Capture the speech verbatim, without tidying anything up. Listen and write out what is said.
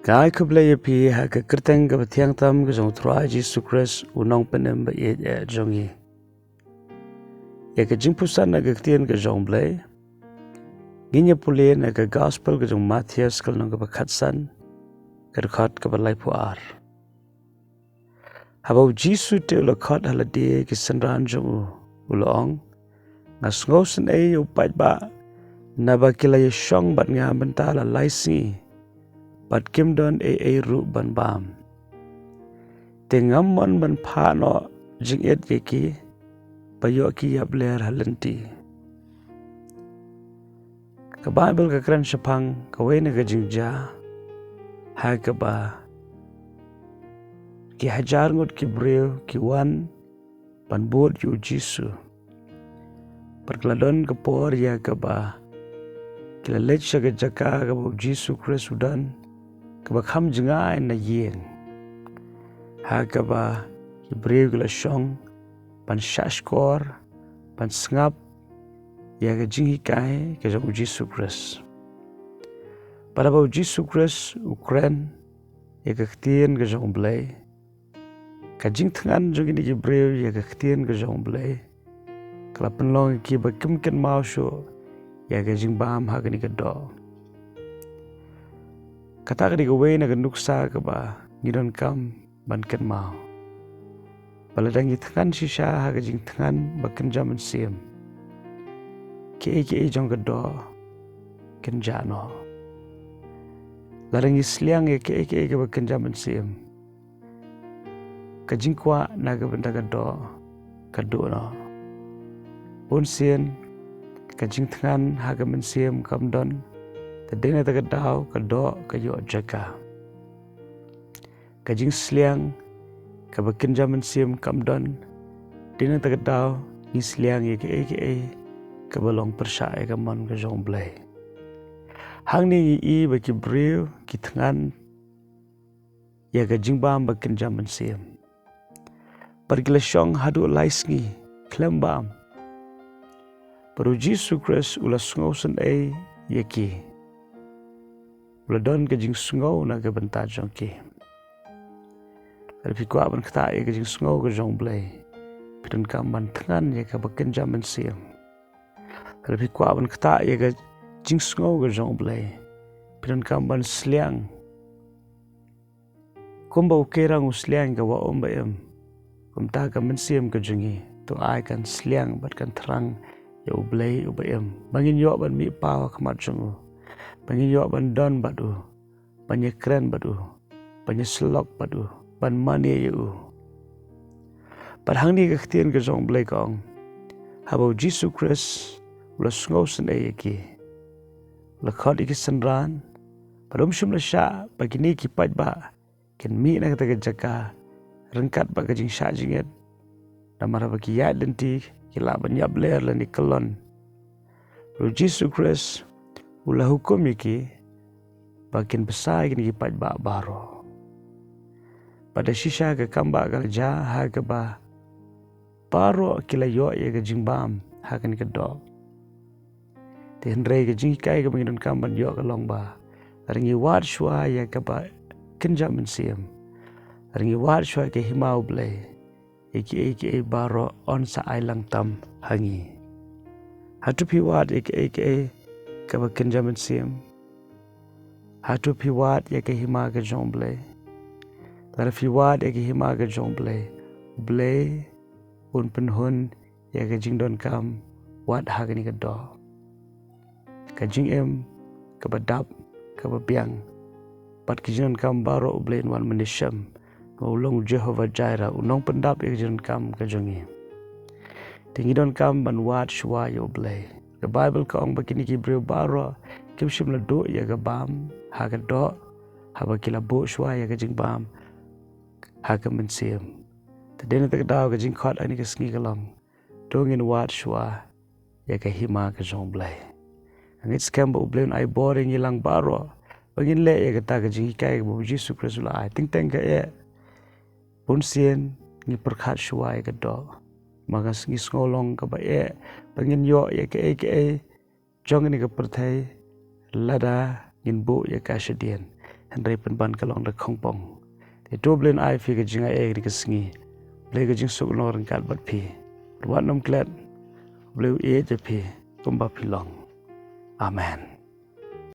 Nga ai khublei ïa phi ha ka kyrteng kaba thiang tam ka jong u Trai Jisu Khrist, u nongpynim ba ïeit eh jong ngi. Ïa ka jingpuson na ka ktien ka jong u Blei ngin ïa pule na ka gospel ka jong u Mathaios ka lynnong kaba khatsan, ka dkhot kaba laiphew ar. Haba u Jisu te u la khot ha lade ki synran jong u, u la ong, nga sngewsynei ïa u paidbah, naba ki la ïashong bad nga mynta la lai sngi bad kim don ei ei ruh ban bam. Te ngam mon ban phah noh jingit ïa ki, ba ïoh ki ïap ler ha lynti. Ka Baibl ka kren shaphang kawei na ka jingjia ha kaba ki hajar ngut ki briew ki wan ban bud ïa u Jisu. Bad ka la don ka por ïa kaba ki la leit sha ka jaka kaba u Jisu Khrist u don, kaba kham jngai na ïing, ha kaba ki briew ki la shong ban shahshkor, ban sngap ïa ka jinghikai ka jong u Jisu Khrist. Bad haba u Jisu Khrist u kren ïa ka ktien ka jong u Blei, ka jingthngan jong kine ki briew ïa ka ktien ka jong u Blei ka la pynlong ïa ki ba kim kynmaw shuh ïa ka jingbam ha kane ka doh. Kata ka dei kawei na ka nuksa kaba ngi donkam ban kynmaw, ba lada ngi thngan shisha ha ka jingthngan ba kynja mynsiem, kiei kiei jong ka doh kin jah noh. Lada ngi sliang ïa kiei kiei kaba kynja mynsiem, ka jingkwah na ka bynta ka doh ka duh noh. Bun sien ka jingthngan ha ka mynsiem kam don, te dei na kata ka daw ka doh ka ïoh jaka. Ka jingsliang kaba kynja mynsiem kam don, dei na kata ka daw ngi sliang ïa kiei kiei kaba long pyrshah ïa ka mon ka jong u Blei. Hangne ngi i ba ki briew ki thngan ïa ka jingbam ba kynja mynsiem, bad ki la shong haduh lai sngi khlem bam. Bad u Jisu Khrist u la sngewsynei ïa ki, u la don ka jingsngew na ka bynta jong ki. Lada phi kwah ban ktah ïa ka jingsngew ka jong u Blei, phi donkam ban thngan ïa kaba kynja mynsiem. Lada phi kwah ban ktah ïa ka jingsngew ka jong u Blei, phi donkam ban sliang kumba u keirang u sliang ïa ka wah um ba im, kumta ka mynsiem ka jong ngi to ai kan sliang bad kan thrang ïa u Blei uba im, ba ngin ïoh ban mih paw ha khmat jong u, ba ngin ïoh ban don bad u, ban ïakren bad u, ban ïasyllok bad u, ban mane ïa u. Bad hangne ka ktien ka jong u Blei ka ong, haba u Jisu Khrist u la sngewsynei ïa ki, u la khot ïa ki synran, bad um shym la shah ba kine ki paidbah kin mih na kata ka jaka ryngkat bad ka jingshah jingit, namar haba ki ïaid lynti ki lah ban ïap ler lane kyllon. U Jisu Khrist u la hukum ïa ki ba kin bsa ïa kine ki paidbah baroh. Bad da shisha ka kam ba ka la jia ha kaba baroh ki la ïoh ïa ka jingbam ha kane ka doh. Te hynrei ka jinghikai kaba ngi donkam ban ïoh ka long ba lada ngi wad shuwa ïa kaba kynja mynsiem, lada ngi wad shuwa ïa ka hima u Blei, ïa kiei kiei baroh yn sa ai lang tam ha ngi. Hato phi wad ïa kiei kiei kaba kynja mynsiem? Hato phi wad ïa ka hima ka jong u Blei? Lada phi wad ïa ka hima ka jong u Blei, u Blei un pynhun ïa ka jingdonkam wat ha kane ka doh. Ka jingim kaba dap, kaba biang, bad ka jingdonkam baroh u Blei un wan mynshem. Ba u long u Jehovah Jireh, u nongpyndap ïa ka jingdonkam ka jong ngi. Te ngi donkam ban wad shuwa ïa u Blei. Ka Baibl ka ong ba kine ki briew baroh kim shym la duh ïa ka bam ha ka doh haba ki la buh shuwa ïa ka jingbam ha ka mynsiem. Te dei na kata ka daw ka jingkhot ha kane ka sngi ka long, to ngin wad shuwa ïa ka hima ka jong u Blei. Ngeit skhem ba u Blei un ai bor ïa ngi lang baroh ba ngin leh ïa kata ka jinghikai kaba u Jisu Khrist u la ai. Teng teng ka eh, bun sien ngi pyrkhat shuwa ïa ka doh. Ma ka sngi sngew long kaba eh ba ngin ïoh ïa kaei kaei jong kane ka pyrthei lada ngin buh ïa ka shadien. hynrei pynban ka long da khongpong. Te to Blei un ai phi ka jingaiei ka sngi. Blei ka jingsuk long ryngkat bad phi. Wat nym klet. Blei u ïeit ïa phi kumba phi long. Amen.